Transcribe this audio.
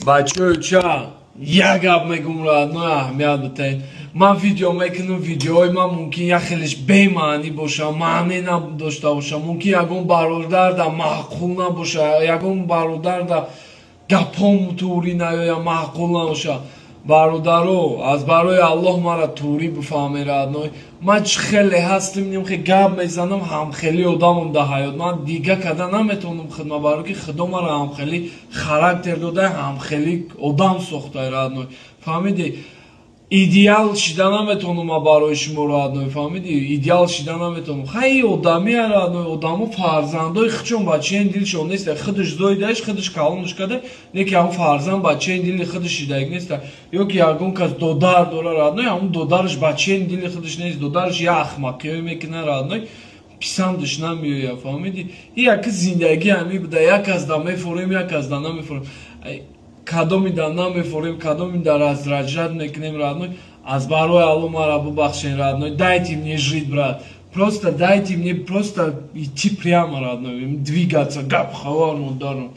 Бачаҳо, як гап мегум, родной, аҳамият битаед. Ман видео мекунам, видеои ман мумкин як хелеш бемаънӣ боша, маъне надошта боша, мумкин ягон бародарда маъқул набоша, ягон бародарда гапҳом туғрӣ наёя, маъқул набоша. Бародаро, аз барои Аллоҳ мара туғрӣ бифаҳме, родной. Ман чӣ хеле ҳастим, нимхе гап мезанам, ҳамхели одамам дар ҳаёт. Ман дига када наметавонам хидмат, барои ки Худо мара ҳамхели характер дода, ҳамхели одам сохта, родной, фаҳмидӣ? Идеал шида наметавонам ман барои шумо, родной, фаҳмидӣ? Идеал шида наметавонам. Хай, одамия, родной, одамо фарзандои худшон бачаи дилшон неста. Худаш зоидааш, худаш калонаш када, не ки ҳамн фарзанд бачаи дили худаш шидаик неста. Ё ки ягон кас додар дора, родной, ҳамн додараш бачаи дили худаш нест, додараш як ахмақиё мекуна, родной, писандаш намеояд, фаҳмидӣ? Як зиндагӣ ҳами буда: як кас да мефорем, як кас да намефорем, кадоми да намефорем, кадоми да раздражать мекунем. Родной, аз барои Алло мара бубахшен, родной. Дайте мне жить, брат, просто дайте мне просто идти прямо, родной, двигаться. Гап хабар модарам.